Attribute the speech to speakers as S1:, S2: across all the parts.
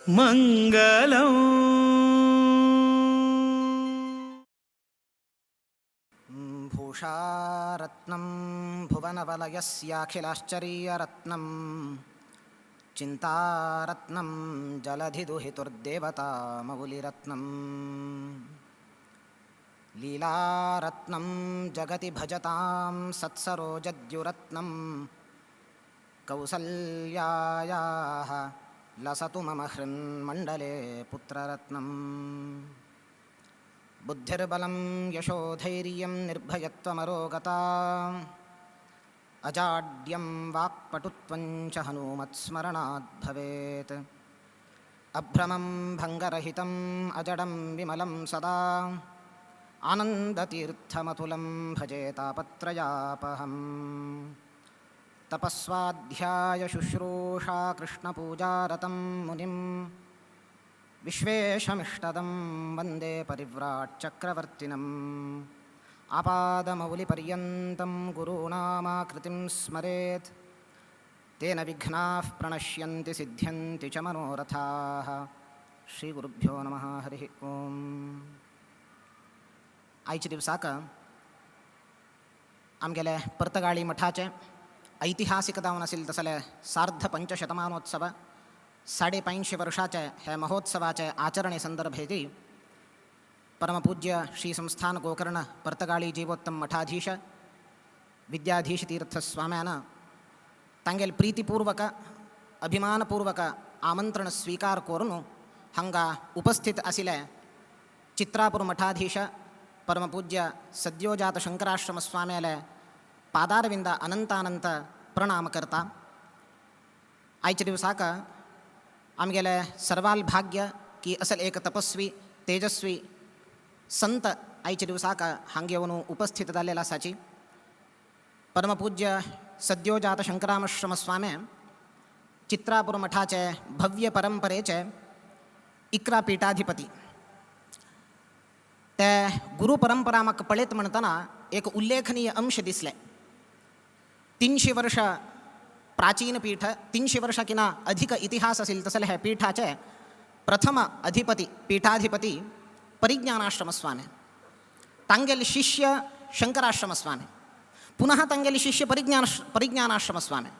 S1: मंगलम।
S2: भूषारत्नं भुवनवलयस्याखिलाश्चर्यरत्नं चिन्तारत्नं जलधिदुहितुर्देवतामौलिरत्नं लीलारत्नं जगति भजतां सत्सरोजद्युरत्नं कौसल्यायाः लसतु मम हृन्मण्डले पुत्ररत्नं। बुद्धिर्बलं यशोधैर्यं निर्भयत्वमरोगता अजाड्यं वाक्पटुत्वं च हनुमत्स्मरणात् भवेत्। अभ्रमं भङ्गरहितम् अजडं विमलं सदा आनन्दतीर्थमतुलं भजे तापत्रयापहम्। तपस्वाध्याय शुश्रूषा कृष्णपूजारतं मुनिं विश्वेशमिष्टदं वन्दे परिव्राट्चक्रवर्तिनम्। आपादमौलिपर्यन्तं गुरूणामाकृतिं स्मरेत् तेन विघ्नाः प्रणश्यन्ति सिद्ध्यन्ति च मनोरथाः। श्रीगुरुभ्यो नमः। हरिः ओम्। आयच्या दिवसाक आमगेले पर्तगाळी मठाचे ऐतिहासिक जावन आशिल्लें तसले सार्ध पंचशतमानोत्सव 550 वर्षाचे हे महोत्सवाचे आचरणे संदर्भेती परमपूज्य श्री संस्थान गोकर्ण पर्तगाळी जीवोत्तम मठाधीश विद्याधीश तीर्थस्वाम्यान तांगेल प्रीतिपूर्वक अभिमानपूर्वक आमंत्रण स्वीकार करून हांगा उपस्थित आशिल्ले चित्रापूर मठाधीश परमपूज्य सद्योजात शंकराश्रम स्वाम्याले पादारविंद अनंतानंत प्रणाम करता। आयच्या दिवसाक आमगेले सर्वाल भाग्य की असल एक तपस्वी तेजस्वी संत आयच्या दिवसाक हांगा येवन उपस्थित जाल्लेलो आसाची। परमपूज्य सद्योजात शंकराश्रम स्वामी चित्रापूर मठाचे भव्य परंपरेचे 11 पीठाधिपती। ते गुरु परंपरा म्हाका पळयत म्हणटना एक उल्लेखनीय अंश दिसले। 300 वर्ष प्राचीन पीठ, 300 वर्षां किना अधिक इतिहास आशिल्लो तसले हे पीठाचे प्रथम अधिपती पीठाधिपती परिज्ञानाश्रम स्वामी, तांगेले शिष्य शंकराश्रम स्वामी, पुनः तांगेले शिष्य परिज्ञानाश्रम स्वामी,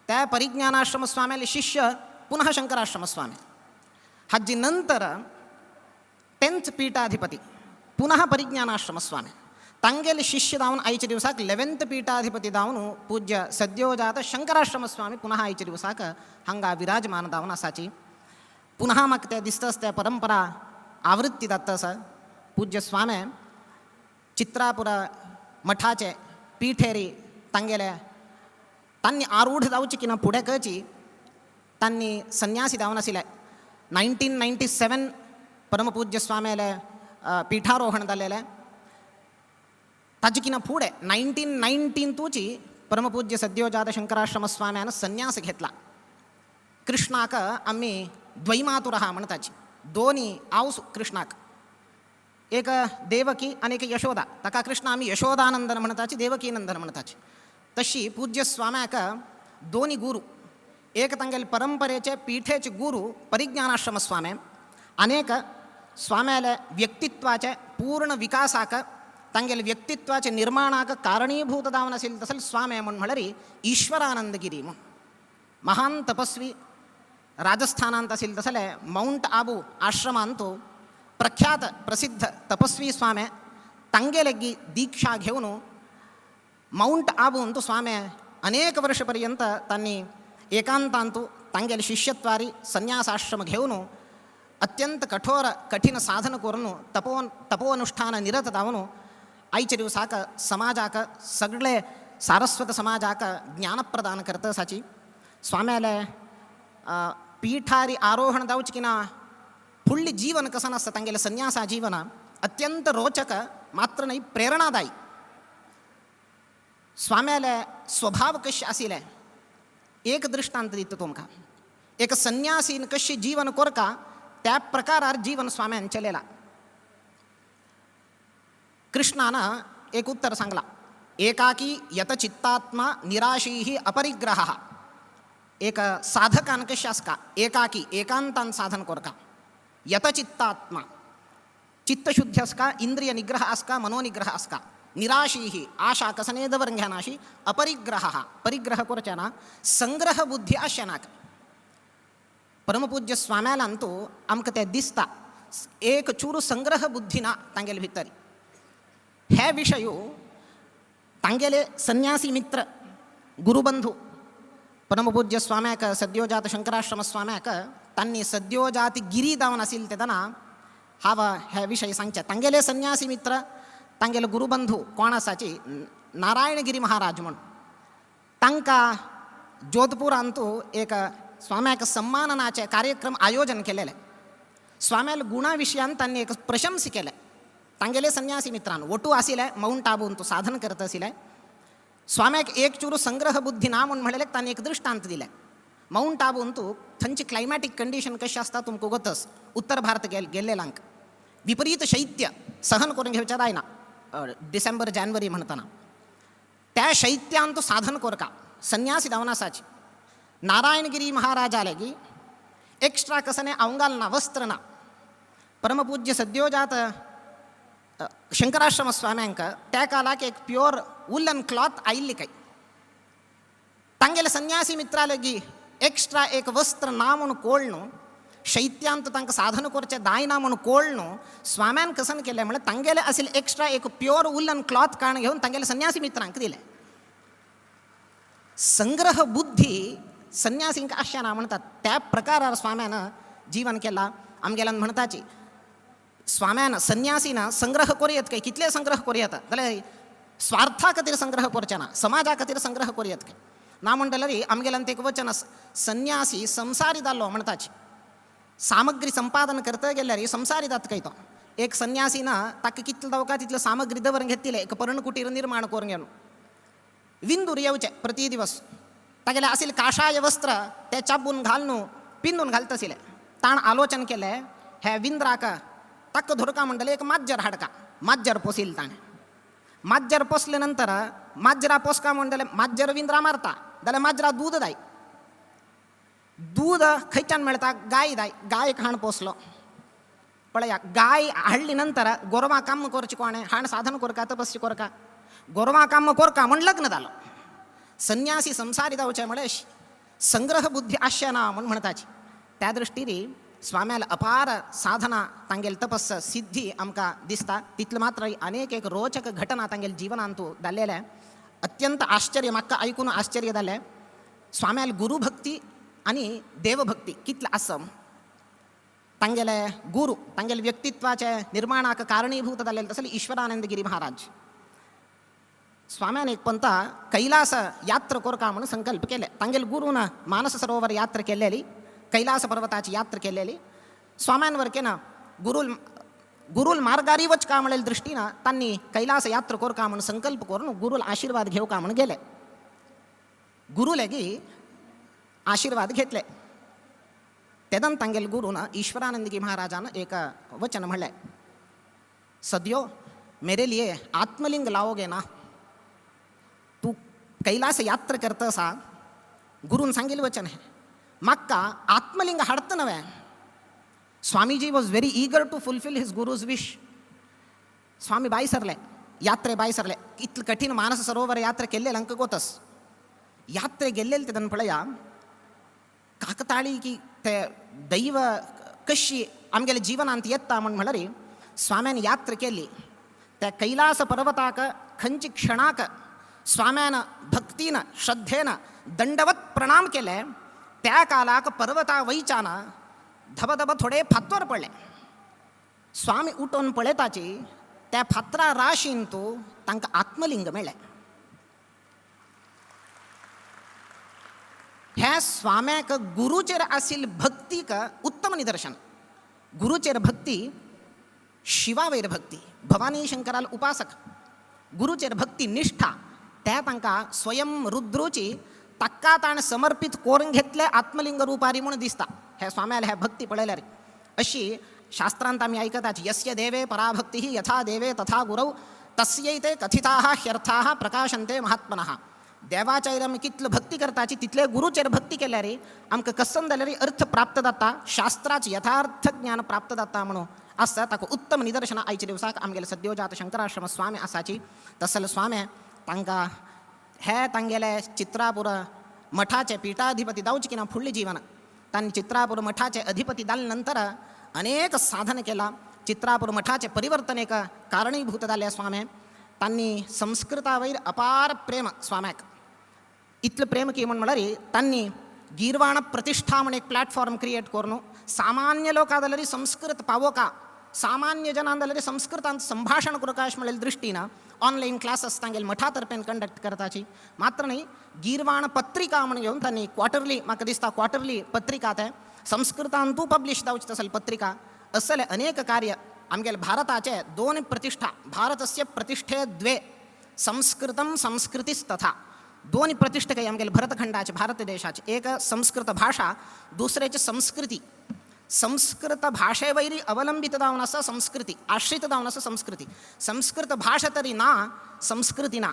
S2: त्या परिज्ञानाश्रम स्वाम्याले शिष्य पुनः शंकराश्रम स्वामी, हाजी नंतर 10th पीठाधिपती पुनः परिज्ञानाश्रम स्वामी, तांगेले शिष्य जावन आयच्या दिवसाक 11th पीठाधिपती जावन पूज्य सद्योजात शंकराश्रम स्वामी पुनः आयच्या दिवसाक हांगा विराजमान जावन आसाची। पुनः म्हाका तें दिसता आसता परंपरा आवृत्ती जाता आसा। पूज्य स्वामी चित्रापुर मठाचे पीठेरी तांगेले तांणी आरूढ जावची की ना फुडें कळची तांणी संन्यासी जावन आशिल्ले। 1997 परमपूज्य स्वाम्याले पीठारोहण जालेलें। ताजे किना फुडें 1919 परमपूज्य सद्योजात शंकराश्रम स्वाम्यान संन्यास घेतला। कृष्णाक आमी द्वैमातुर म्हणटाची, दोनी आवस कृष्णाक, एक देवकी आनी एक यशोदा, ताका कृष्ण आमी यशोदानंदन म्हणटाची, देवकी नंदन म्हणटाची। तशी पूज्य स्वाम्याक दोनी गुरू, एक तांगेले परंपरेचे पीठेचे गुरू परिज्ञानाश्रम स्वामी, अनेक स्वाम्याले व्यक्तित्वाचे पूर्ण विकासाक तांगेले व्यक्तित्वाचे निर्माणाक कारणीभूत जावन आशिल्लें तसले स्वामी म्हूण म्हळ्यार ईश्वरानंदगिरी म्हूण महान तपस्वी राजस्थानांत आशिल्लें तसले मावंट आबू आश्रमांतु प्रख्यात प्रसिद्ध तपस्वी स्वामी तांगेलेगी दीक्षा घेवन मावंट आबूंतु स्वामी अनेक वर्ष पर्यंत तांणी एकांतांतु तांगेले शिष्यत्वारी संन्यासाश्रम घेवन अत्यंत कठोर कठीण साधन करून तपोअनुष्ठान निरत जावन आयच्या दिवसाक समाजाक सगळे सारस्वत समाजाक ज्ञानप्रदान करता आसाची। स्वाम्याले पीठारी आरोहण जावचें की ना फुडलें जीवन कशें आसता तांगेलें संन्यासा जीवन अत्यंत रोचक मात्र न्हय प्रेरणादायी। स्वाम्याले स्वभाव कशें आशिल्लें एक दृष्टांत दिता तुमकां। एक संन्यासीन कशें जीवन कोरका त्या प्रकारार जीवन स्वाम्यान चलयलां। कृष्णान एक उत्तर सांगलां, एकाकी यतचित्तात्मा निराशीः अपरिग्रहः। एक साधकान कशें आसता एकाकी एकांतान साधन करता यतचित्तात्मा चित्तशुद्धी आसका इंद्रिय निग्रह आसका मनोनिग्रह आसका निराशीः आशा कसने दवरून घेनाशी अपरिग्रह परिग्रह करचे ना संग्रह बुद्धी आसचे नाका. परमपूज्य स्वाम्यालान तो आमकां तें दिसता एक चूर संग्रह बुद्धी ना तांगेले भितर. हे विशय तांगेले संन्यासी मित्र गुरुबंधू परमपूज्य स्वाम्याक सद्योजात शंकराश्रम स्वाम्याक तांणी सद्योजाती गिरी जावन आशिल्ले तेन्ना हांव हे विशय सांगचे. तांगेले संन्यासी मित्र तांगेले गुरुबंधू कोण आसाची नारायणगिरी महाराज म्हूण तांकां जोधपुरांतू एक स्वाम्याक सम्माननाचे कार्यक्रम आयोजन केलेले. स्वाम्याल गुणा विशयान तांणी एक प्रशंसा केले. तांगेले संन्यासी मित्रान वटू आशिल्ले मावंट आबून तो साधन करत आशिल्ले. स्वाम्याक एक चूर संग्रह बुद्धी ना म्हूण म्हणलें तांणी एक दृश्टांत दिलें. मावंट आबून तूं थंयची क्लायमॅटीक कंडिशन कशी आसता तुमकां गोतस उत्तर भारत गेल्लेल्यांक विपरीत शैत्य सहन करून घेवचें जायना डिसेंबर जानेवारी म्हणटना त्या शैत्यान तो साधन करका संन्यासी जावन आसाची. नारायणगिरी महाराजाले की एक्स्ट्रा कसने अवंगाल ना वस्त्र ना. परमपूज्य सद्योजात शंकराश्रम स्वाम्यांक त्या कालाक एक प्योर वुलन क्लॉथ आयिल्ली काय तांगेले संन्यासी मित्राले की एक्स्ट्रा एक वस्त्र ना म्हूण कोळ न्हू शैत्यांत तांकां साधन करचें जायना म्हूण कोळ न्हू स्वाम्यान कसन केलें म्हळ्यार तांगेले आशिल्लें एक्स्ट्रा एक प्योर वुलन क्लॉथ काण घेवन तांगेले संन्यासी मित्रांक दिलें. संग्रह बुद्धी संन्यासींक आसचें ना म्हणटात त्या प्रकारार स्वाम्यान जीवन केलां. आमगेल्यान म्हणटाची स्वाम्यान संन्यासीन संग्रह करूं काय कितले संग्रह करूं येता जाल्यार स्वार्था खातीर संग्रह करचे ना समाजा खातीर संग्रह करूं येता काय ना म्हणटल्यार आमगेल्यान एक वचन आसा संन्यासी संसारी जाल्लो म्हणटाची सामग्री संपादन करता गेल्यार संसारी जाता काय तो. एक संन्यासीन ताका कितले जावका तितले सामग्री दवरून घेतिल्ले एक पर्णकुटीर निर्माण करून घेवन विंदूर येवचे प्रति दिवस तागेले आशिल्लें काशाय वस्त्र ते चाबून घालून पिंदून घालता आशिल्ले. ताण आलोचन केलें हे विंद्राक ताका धरका म्हणटलें एक माज्जर हाडका माज्जर पोसिल्लें ताणें. माज्जर पोसले नंतर माजरा पोसका म्हणटलें माज्जर विंद्रा मारता जाल्यार माजरा दूद जाय दूद खंयच्यान मेळटा गाय जाय गाय हाण पोसलो पळया गाय हाडली नंतर गोरवां काम करचें कोणें हाण साधन करका तपस्या करका गोरवां काम करका म्हूण लग्न जालो. संन्यासी संसारी जावचें म्हळ्यार संग्रह बुद्धी आसचें ना म्हूण म्हणटाची. त्या दृश्टीन स्वाम्याल अपार साधना तांगेले तपस सिद्धी आमकां दिसता. तितलें मात्र अनेक एक रोचक घटना तांगेले जिवनांतू जाल्लेलें अत्यंत आश्चर्य म्हाका आयकून आश्चर्य जालें. स्वाम्याल गुरुभक्ती आनी देवभक्ती कितलें आसा तांगेले गुरू तांगेले व्यक्तित्वाचे निर्माणाक कारणीभूत जाल्लेले तसले ईश्वरानंदगिरी महाराज. स्वाम्यान एक पंता कैलास यात्रा करका म्हणून संकल्प केले. तांगेले गुरून मानस सरोवर यात्रा केलेली कैलास पर्वताची यात्रा केलेली. स्वाम्यान केना गुरुल गुरुल मार्गारी वच का म्हणलेल्या दृष्टीन तांणी कैलास यात्रा करका म्हणून संकल्प करून गुरुल आशीर्वाद घेवका म्हणून गेले. गुरु लेगी आशीर्वाद घेतले. तेदन तांगेले गुरून ईश्वरानंदगिरी महाराजान एक वचन म्हणलें सद्यो मेरे लिए आत्मलिंग लावोगे ना तूं कैलास यात्रा करता आसा गुरून सांगिल्लें वचन हें म्हाका आत्मलिंग हाडता नवें. Swamiji was very eager to fulfil his guru's wish. Swami भायर सरले यात्रे भायर सरले इतलें कठीण मानस सरोवर यात्रा केल्ले तांकां गोतस यात्रे गेल्लेले तेदन पळया काकताळी की ते दैव कशी आमगेले जिवनांत येता म्हूण म्हणल्यार स्वाम्यान यात्रा केली त्या कैलास पर्वताक खंयचे क्षणाक स्वाम्यान भक्तीन श्रद्धेन दंडवत प्रणाम केले त्या कालाक पर्वता वयच्यान धबधब थोडे फातर पडले. स्वामी उठून पळयताची त्या फातरा राशीन तूं तांकां आत्मलिंग मेळ्ळें. ह्या स्वाम्याक गुरुचेर आशिल्ले भक्तीक उत्तम निदर्शन. गुरुचेर भक्ती शिवावयर भक्ती भवानी शंकराल उपासक गुरुचेर भक्ती निष्ठा त्या तांकां स्वयं रुद्रूची ताका ताणें समर्पीत करून घेतले आत्मलिंग रुपारी म्हूण दिसता. हे स्वाम्याले हे भक्ती पळयल्यार अशी शास्त्रांत आमी आयकतात यस्य देवे पराभक्ती यथा देवे तथा गुरौ तस्यैते कथिताः ह्यर्थाः प्रकाशन्ते महात्मनः. देवाचेर आमी कितलो भक्ती करताची तितले गुरुचेर भक्ती केल्यार आमकां कसन जाल्यार अर्थ प्राप्त जाता, शास्त्राचे यथार्थ ज्ञान प्राप्त जाता म्हणून आसा. ताका उत्तम निदर्शनां आयच्या दिवसाक आमगेले सद्योजात शंकराश्रम स्वामी आसाची. तसल स्वामी तांकां हे तांगेले चित्रापुर मठाचे पीठाधिपती जावचे की ना फुडलें जीवन तांणी चित्रापुर मठाचे अधिपती जाले नंतर अनेक साधन केला. चित्रापुर मठाचे परिवर्तन एक कारणीभूत जाले स्वामी. तांणी संस्कृता वयर अपार प्रेम स्वाम्याक, इतलें प्रेम की म्हण म्हणल्यार तांणी गीर्वाण प्रतिष्ठा म्हण एक प्लॅटफॉर्म क्रिएट करून सामान्य लोकां जाल्यार संस्कृत पावोका, सामान्य जनां जाल्यार संस्कृतांत संभाशण करूंक अशें म्हणलेले दृश्टीन ऑनलायन क्लासीस तांगेले मठा तर्फेन कंडक्ट करताची. मात्र न्ही, गीर्वाण पत्रिका म्हण घेवन तांणी क्वॉर्टरली, म्हाका दिसता क्वॉर्टरली पत्रिका ते संस्कृतांतू पब्लिश जावची तसली पत्रिका. असले अनेक कार्य आमगेले भारताचे दोन प्रतिष्ठा, भारतस्य प्रतिष्ठे द्वे संस्कृतं संस्कृतिस्तथा, दोन प्रतिष्ठा काही आमगेले भरतखंडाचे भारत देशाचे, एक संस्कृत भाषा, दुसऱ्याचे संस्कृती. संस्कृत भाषेवैरी अवलंबित जावन आसा संस्कृती, आश्रित जावन आसा संस्कृती. संस्कृत भाषा तरी ना, संस्कृती ना.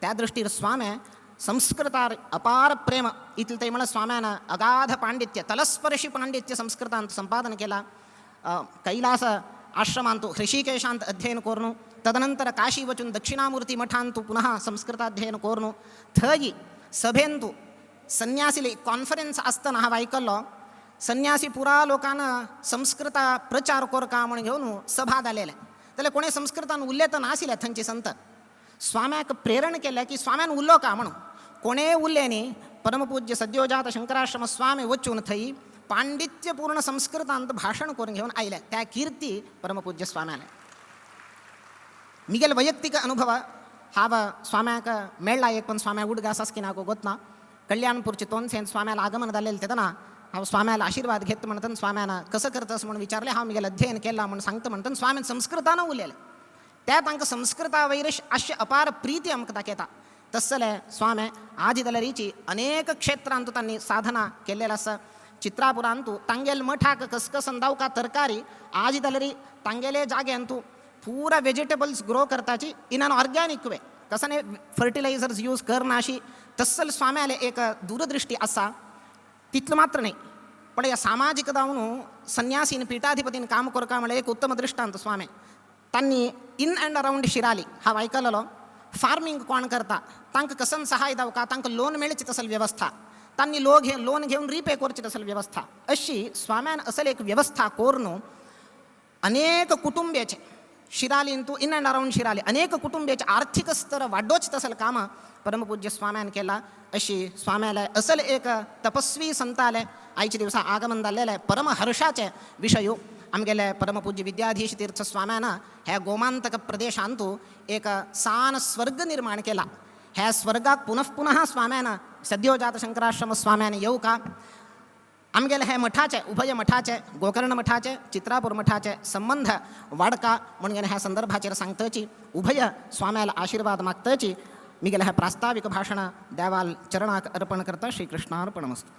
S2: त्या दृश्टीर स्वामे संस्कृतार अपार प्रेम इतलें थंय म्हणल्यार स्वाम्यान अगाध पांडित्य, तलस्पर्शी पांडित्य संस्कृतांत संपादन केला. कैलास आश्रमांतु हृषिकेशांत अध्ययन करून, तदनंतर काशी वचून दक्षिणामूर्ती मठांतु पुनः संस्कृताध्ययन करून थंय सभेंतु संन्यासीले कॉन्फरन्स आसतना हांव आयकल्लो, संन्यासी पुरा लोकान संस्कृता प्रचार करका म्हण घेवन सभा जालेले जाल्यार कोणें संस्कृतान उलयतना नाशिल्ले थंयचे संत. स्वाम्याक प्रेरण केलें की स्वाम्यान उलो का म्हणून कोणें उरलें न्ही. परमपूज्य सद्योजात शंकराश्रम स्वामी वचून थंय पांडित्यपूर्ण संस्कृतांत भाशण करून घेवन आयले. त्या कीर्ती परमपूज्य स्वाम्याले. मिगेल वैಯಕ್ತಿक अनुभव हांव स्वाम्याक मेळ्ळा एक, पण स्वाम्या उडगास की ना गोत ना. कल्याणपूरचे तोनसेन स्वाम्याला आगमन जालेलें तेन्ना हांव स्वाम्याला आशीर्वाद घेत म्हणटन स्वाम्यान कसं करतस म्हणून विचारलें. हांव मिगेल अध्ययन केलां म्हणून सांगता म्हणटन स्वाम्यान संस्कृतान उलयलें. त्या तांकां संस्कृता वयर अशें अपार प्रिती आमकां दाखयता. तसले स्वामे आजी जाल्यारीची अनेक क्षेत्रांतु तांणी साधना केल्लें आसा. चित्रापुरांतु तांगेल मठाक कसकसन दावका तरकारी आजी जाल्यारी तांगेले जाग्यांतु पुरा वेजिटेबल्स ग्रो करताची इन अन ऑर्गॅनिक वे, कसने फर्टिलायझर्स यूज करनाशी. तसल स्वाम्याले एक दूरदृष्टी आसा. तितलं मात्र नाही, पण या सामाजिक जावन संन्यासीन पीठाधिपतीन काम करका म्हळ्यार एक उत्तम दृष्टांत स्वामे. तांणी इन अँड अरावंड शिराली हांव आयकलेलो फार्मींग कोण करता तांकां कसन सहाय जावका, तांकां लोन मेळची तसल व्यवस्था, तांणी लोन घेवन रिपे करची तसल व्यवस्था. अशी स्वाम्यान असल एक व्यवस्था करून अनेक कुटुंब्याचे शिरालींतू इन अँड अरावंड शिराली अनेक कुटुंब्याचे आर्थिक स्तर वाडोवचें तसल कामां परमपूज्य स्वाम्यान केला. अशी स्वाम्याले असल एक तपस्वी संताले आयच्या दिवसा आगमन जाल्लेले परमहर्षाचे विशय. आमगेले परमपूज्य विद्याधीश तीर्थ स्वाम्यान ह्या गोमांतक प्रदेशांतू एक सान स्वर्ग निर्माण केला. ह्या स्वर्गाक पुनः पुनः स्वाम्यान सद्योजात शंकराश्रम स्वाम्यान येवका आमगेले हे मठाचे उभय मठाचे गोकर्ण मठाचे चित्रापूर मठाचे संबंध वाडका म्हणून ह्या संदर्भाचेर सांगतची उभय स्वाम्याला आशीर्वाद मागतची मिगेले हे प्रास्ताविक भाशण देवाल चरणाक अर्पण करता. श्रीकृष्णार्पणमस्तु.